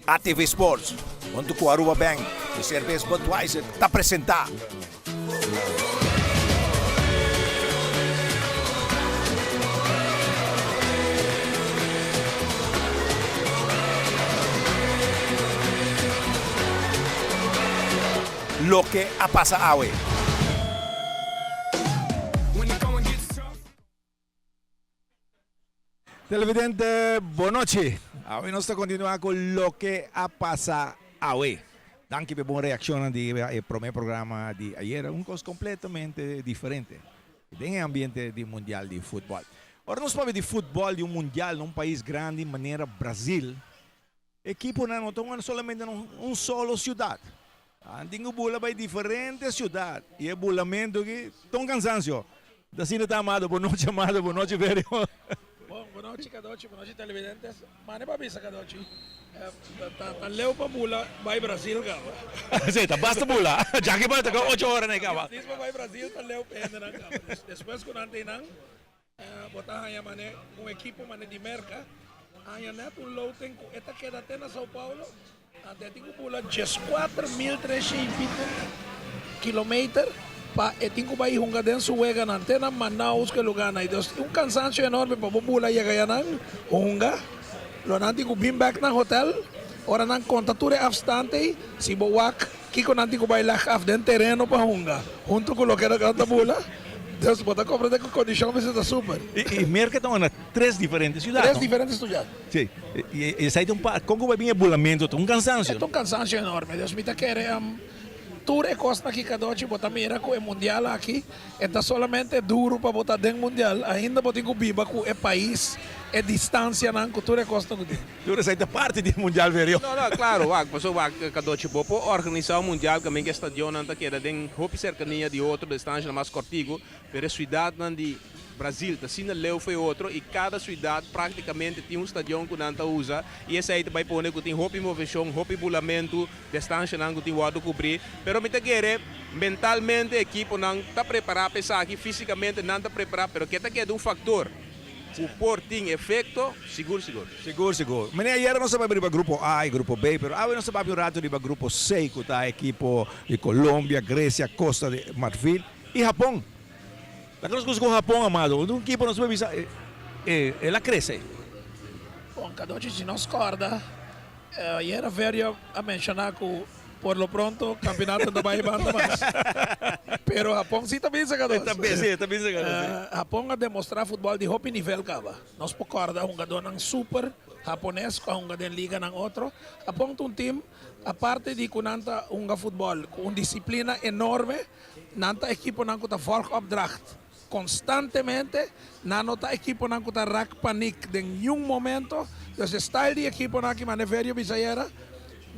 ATV Sports, hunto cu Aruba Bank y Cervez Budweiser ta presenta. Loke a pasa awe. Televidente, bonochi. Awe nos ta continua cu loke a pasa awe. Danki p'e bon reaccionnan di e prome programa di ayera. Un cos completamente diferente den e ambiente di Mundial di Futbol. Ora nos papia di futbol di un Mundial na un pais grandi manera Brazil, ekiponan no ta hunga solamente na un solo ciudad. Nan tin cu bula bay diferente ciudad y e bulamento aki ta un cansancio. Ta asina ta Amado. Bo nochi Amado, bo nochi Verio. Bon, bo nochi Cadochi, bo nochi televidentes. Mane pa bisa Cadochi, ta leu pa bula bay Brasil caba. Si, ta basta bula. Djaki bai ta ocho ora na e caba. Dis pa bay Brasil ta leu pa hendenan caba. Despues cu nan ta einan, bo ta haña mane un ekipo mane di Merca, haña net un loting cu e ta keda te na Sao Paulo. Ante e tin ku bula 14300 i pico kilometer pa e tin ku bai hunga den su weganan te na Manaus ku e lugarnan. Dus un kansansio enorme pa bo bula yega yanan hunga. Lo nan tin ku bin bek nan hotel ora nan konta tur e afstand ei si bo wak kiko nan tin ku bai leg af den tereno pa hunga hunto ku loke nan ta bula. Dus bo ta komprende ku kondishon mester ta super. I Merka ta unda tres diferente siudat no? Tres diferente siudat. Sí, y esai ta un par, con cu bai bin e bulamento ta un cansancio. E ta un cansancio enorme, dus mi ta kere tur e cosnan aki Cadochi bo ta mira cu e mundial aki e ta solamente duro pa bo ta den mundial, ainda bo tin cu biba cu e pais, e distancianan cu tur e cosnan cu tin. Tur esai ta parti di e mundial Verio. No, no, claro, wak, pasobra wak Cadochi bo por organisa un mundial caminda cu e stadionnan ta keda den hopi cercania di otro, distancianan mas cortico, Pero e siudatnan di Brazil ta asina leu fo'i otro i kada siudat praktikamente tin un stadion ku nan ta usa i esei ta bai pone ku tin hopi moveshon, hopi bulamentu, destanshanan ku tin wòrdu kubrí. Pero mi ta kere mentalmente ekiponan ta prepará pa esaki, físikamente nan ta prepará, pero ke ta keda un faktor ku por tin efekto, sigur sigur. Sigur sigur. Meneer ayera nos a papia riba grupo A i grupo B, pero awe nos ta papia un ratu riba grupo C ku ta ekipo di Colombia, Grecia, Costa de Marfil. I Hapon. Laga nos kusa ku Hapon, amado. Un ekipo nos por bisa el a krese. Bon, Cadochi, si nos kòrda, ayera Verio a menshoná ku por lo pronto kampionato no bai banda mas. Pero Hapon si ta bisa, Cadochi. Ta bisa, e ta bisa, Cadochi. Hapon a demostrá futbòl di hopi nivel kaba. Nos por kòrda hungadónan super hapones ku a hunga den liganan otro. Hapon ta un tim, aparte di ku nan ta hunga futbòl ku un disiplina enorme, Nan ta ekiponan ku ta volg opdracht konstantemente, nan no ta ekiponan ku ta rak panik den niun momento. Dus e style di ekiponan aki mane Verio bisa ayera,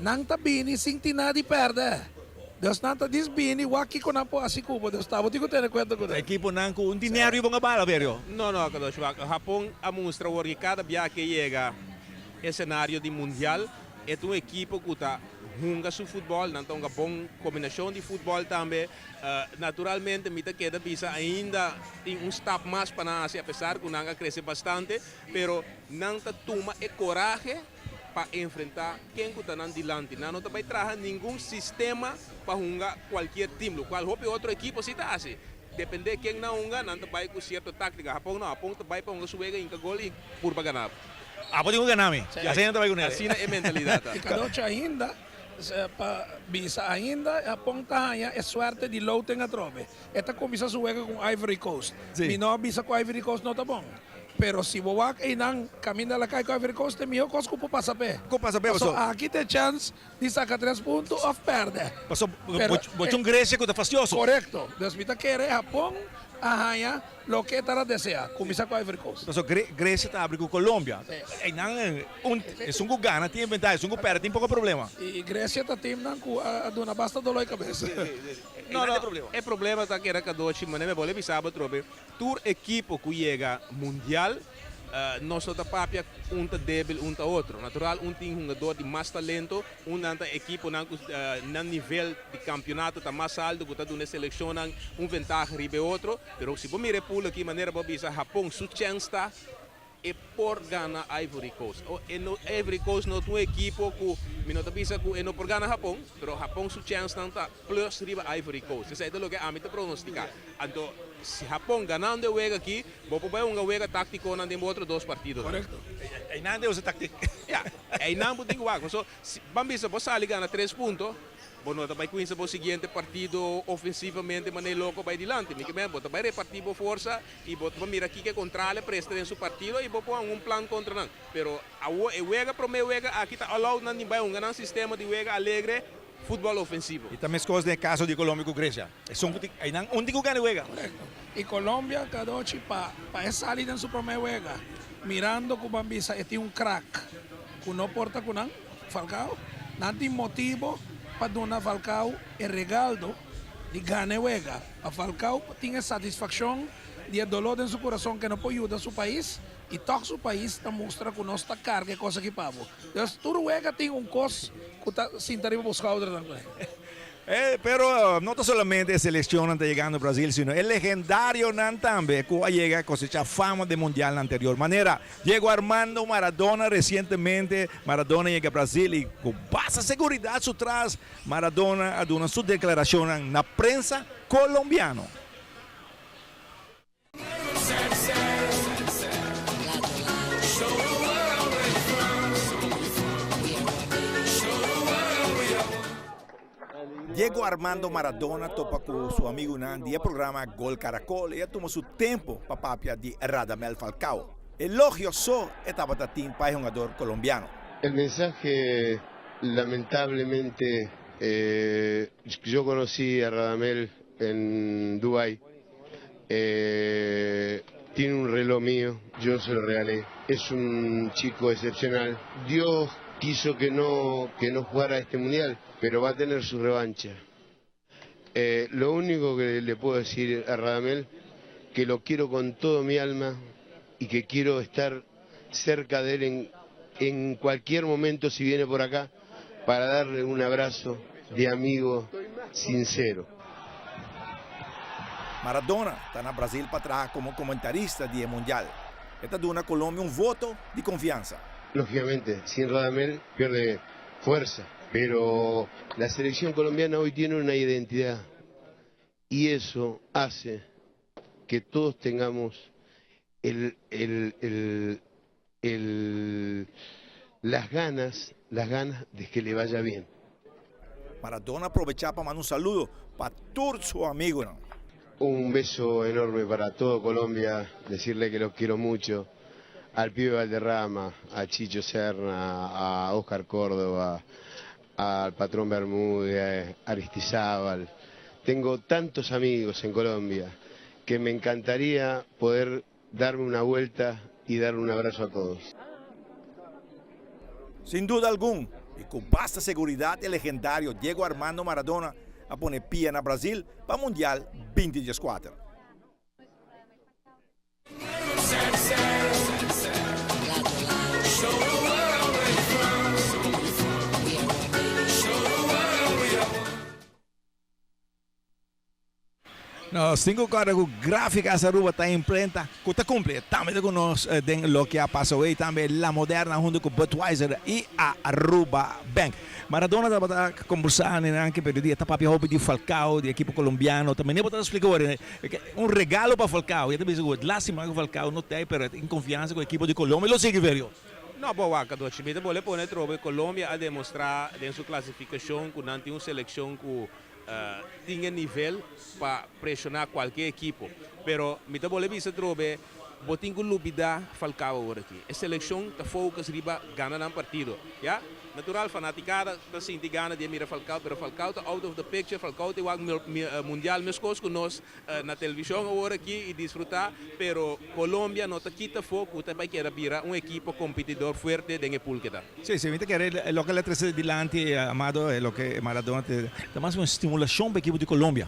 nan ta bini sin tin nada di pèrdè. Dus nan ta dis bini wak kiko nan por hasi ku bo. Dus ta bo tin ku tene kuenta ku nan. Ekiponan ku un tin nèrvio bon a bala, Verio. No, no, Kadosh. Wak, Hapon a mustra awor ki kada biaha ke yega e senario di mundial, e ta un ekipo ku ta hunga su futbòl, nan ta hunga bon kombinashon di futbòl tambe. Naturalmente mi ta keda bisa ainda tin un stap mas pa nan hasi apesar ku nan a krese bastante, pero nan ta tuma e korahe pa enfrentá ken ku ta nan dilanti. Nan no ta bai traha ningun sistema pa hunga kualkier tim, lokual hopi otro ekipo si ta hasi. Dependé ken nan hunga, nan ta bai ku sierto táktika. Hapon no, Hapon ta bai pa hunga su wega, hinka gol i purba gana. Abo tin ku gana mi. Asina ta bai ku nel. Asina e mentalidat ta. I Cadochi ainda pa bisa ainda Japon ta haña e suerte di louten atrobe. E ta kuminsá su wega ku Ivory Coast. Mi no a bisa ku Ivory Coast no ta bon. Pero si bo wak einan kaminda la kai ku Ivory Coast ta e mihó kos ku por pasa p'e. Ku pasa p'e paso. Aki ta e chèns di saka tres punto òf pèrdè. Paso bo ta un Grecia ku ta fastioso. Korekto. Dus mi ta kere Japon a haña Loke e tara desea, kuminsá ku Ivory Coast. Pasobra Grecia ta abri ku Colombia. Einan un esun ku gana tin e ventaha, esun ku pèrdè tin poko problema. I Grecia ta timnan ku a duna basta doló e kabes. No, no, e problema ta keda kadochi, manera mi a bolbe bisa bo atrobe, tur ekipo ku yega mundial nos no ta papia un ta debil, un ta otro. Natural un tin hungador di mas talento, Un nan ta ekiponan ku nan nivel di kampionato ta mas alto ku ta duna e selekshonnan un ventaha riba e otro. Pero si bo mira e pool aki manera bo a bisa Hapon su chèns ta E por gana Ivory Coast. O e no Ivory Coast no ta un ekipo ku mi no ta bisa ku e no por gana Hapon, pero Hapon su chènsnan ta plus riba Ivory Coast. Esei ta loke ami ta pronostiká. Anto si Hapon ganando e wega aki, bo por bai hunga wega táktikonan den bo otro dos partidonan. Korekto. Einan den usa taktik. Ya, einan bo tin ku wak. Paso si ban bisa bo sali gana tres punto, Bo no ta bai cuinsa bo siguiente partido ofensivamente manera loco bai dilanti. Mi ke men, bo ta bai reparti bo forsa y bo ta mira kiko e contrale presta den su partido y bo por haña un plan contra nan. Pero awo e wega, prome wega aki ta all out nan tin bai hunga nan sistema di wega alegre, futbol ofensivo. Y ta mescos den e caso di Colombia cu Grecia. Esun cu tin, eynan un tin cu gana e wega. Correcto. Y Colombia cadochi pa pa e sali den su prome wega mirando cu ban bisa e tin un crack cu no por ta cu nan. Falcao, Nan tin motibo pa duna Falcao e regaldo di gana e wega. Pa Falcao tin e satisfaccion di e dolor den su curason ke no por yuda su pais y toch su pais ta mustra cu nos ta carga e cos aki pa bo. Dus tur wega tin un cos cu ta sinta riba bo schoudernan. Pero no ta solamente e seleccionnan ta yegando Brasil, sino e legendarionan tambe cu a yega a cosecha fama den mundialnan anterior. Manera Diego Armando Maradona recientemente Maradona yega Brasil y cu basta seguridad su tras Maradona a duna su declaracionnan na prensa colombiano. Diego Armando Maradona topa ku su amigunan di e programa Gol Caracol i a tuma su tempu pa papia di Radamel Falcao. Elogio so e tabata tin pa e hungador colombiano. El mensahe lamentablemente yo conoci a Radamel en Dubai. Tiene un reloj mío, yo se lo regalé. Es un chico excepcional. Dios quiso que no, que no jugara este mundial, pero va a tener su revancha. Lo único que le puedo decir a Radamel, que lo quiero con todo mi alma y que quiero estar cerca de él en, en cualquier momento si viene por acá para darle un abrazo de amigo sincero. Maradona ta na Brasil pa traha komo komentarista di e Mundial. E ta duna Colombia un voto di konfiansa. Lógicamente, sin Radamel pierde fuerza, pero la selección colombiana hoy tiene una identidad y eso hace que todos tengamos el, el, el, el, las ganas, las ganas de que le vaya bien. Maradona a probechá pa manda un saludo pa tur su amigunan. Un beso enorme para todo Colombia, decirle que los quiero mucho, al pibe Valderrama, a Chicho Serna, a Oscar Córdoba, al patrón Bermúdez, Aristizábal. Tengo tantos amigos en Colombia que me encantaría poder darme una vuelta y darle un abrazo a todos. Sin duda algun y cu basta seguridad e legendario Diego Armando Maradona a pone pia na Brasil pa Mundial binti dieskuater. Nos tin cu corda cu Graficas Aruba ta imprenta cu ta cumpli tambe ta cu nos den loke a pasa hoy tambe La Moderna hunto cu Budweiser y Aruba Bank. Maradona tabata combersa den anke periodista ta papia hopi di Falcao di ekipo colombiano ta mene bo ta splica ora un regalo pa Falcao y ta bisa cu lastima cu Falcao no ta pero tin confiansa cu ekipo di Colombia lo sigui ver yo. No bo wak adochi mi ta bole pone trobe Colombia a demostra den su clasificacion cu nan tin un seleccion cu tin e nivel pa presiona cualkier ekipo. Pero mi ta bole bisa trobe, bo tin cu lubida Falcao awor aki. E seleccion ta focus riba gana nan partido. Ya, natural fanaticada ta sinti gana di e mira Falcao, pero Falcao ta out of the picture, Falcao ta wak mundial mescos cu nos na television awor aki y disfruta, pero Colombia no ta kita afo cu ta bay keda bira un ekipo competidor fuerte den e pool ke ta. Sí, sí, mi ta kere loke el a trece dilanti, Amado, loke Maradona te ta mas un stimulacion pa ekipo di Colombia.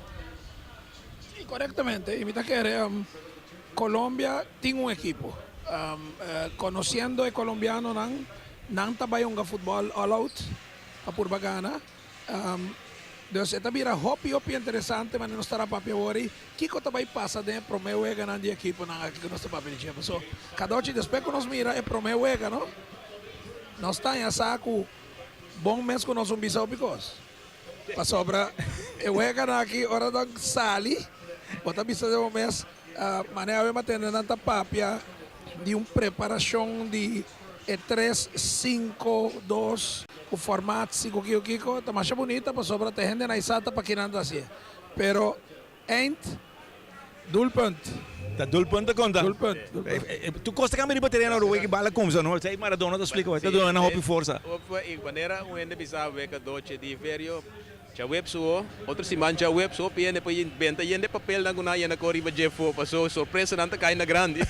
Sí, corectamente, y mi ta kere Colombia tin un ekipo. Conociendo e colombianonan, nan ta bay hunga futbol all out pa purba gana. Dus e ta bira hopi hopi interesante manera nos ta rapapia awor ei kiko ta bai pasa den e prome weganan di ekiponan aki ku nos ta papia di dje. Paso kadochi despues ku nos mira e prome wega no nos ta haña sa ku bon mes ku nos un bisa hopi kos. Pasobra e weganan aki ora nan sali bo ta bisa den bo mes manera awe matende nan ta papia di un preparashon di E tres, sinku, dos, ku formatsi ku kiko kiko ta masha bunita pasobra ta hende na isa ta pa kinan ta hasié. Pero eind doelpunt. Ta doelpunt ta konta. Doelpunt, doelpunt. Tur kos ta kambia riba tereno Uruguay ki bala kumsa no. Esei Maradona ta splika ta duna nan hopi forsa. I manera un hende bisa weka doce di verio Djaweps ho, otro siman djaweps ho p'e hende por benta yende papelnan ku nan a yena kor riba dje fo, paso sorpresanan ta kai na grandi.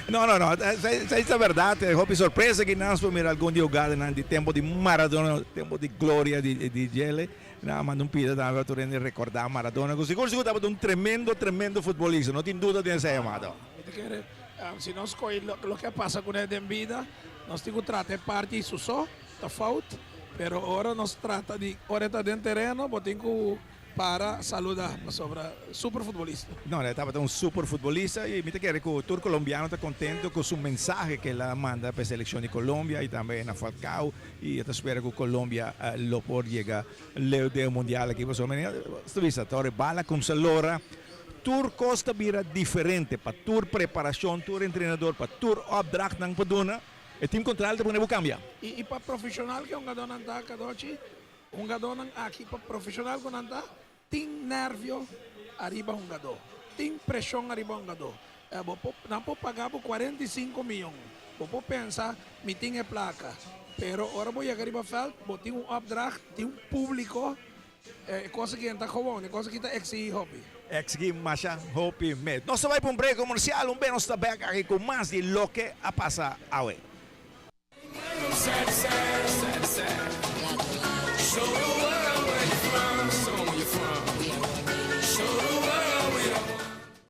No, no, no, esei ta bèrdat, e hopi sorpresa ki nan por mira algun di hugadanan di tempu di Maradona, tempu di gloria di djele. Nan a manda un pida tambe pa tur hende rekordá Maradona, ku sigur sigur tabata un tremendo, tremendo futbolista, no tin duda den esei, amado. Mi ta kere, si nos kohe loke a pasa kuné den bida, nos tin ku trata e parti su so. Ta fout, pero ora nos trata di ora e ta den tereno bo tin cu para saluda pasobra super futbolista. No, e tabata un super futbolista y mi ta kere cu tur colombiano ta contento cu su mensahe cu el a manda pa e seleccion di Colombia y tambe na Falcao y e ta spera cu Colombia lo por yega leu den e mundial aki pasobra mi ta bisa ta ora e bala cumsa lora tur cos ta bira diferente pa tur preparacion, tur entrenador, pa tur opdrachtnan pa duna. E team contral ta pone bo cambia. I pa profesional ke hungadónan ta, Kadochi? Hungadónan aki pa profesional ku nan ta, tin nervio ariba hungadó, tin preshon ariba hungadó. Bo por, nan por paga bo 45 miyon, bo por pensa mi tin e plaka, pero ora bo yega riba vèlt bo tin un opdracht, tin un públiko. E kos aki ta gewoon, e kos aki ta exigí hopi. Exigí masha hopi mes. Nos ta bai pa un break comercial, un be nos ta bek aki cu mas di loke a pasa awe.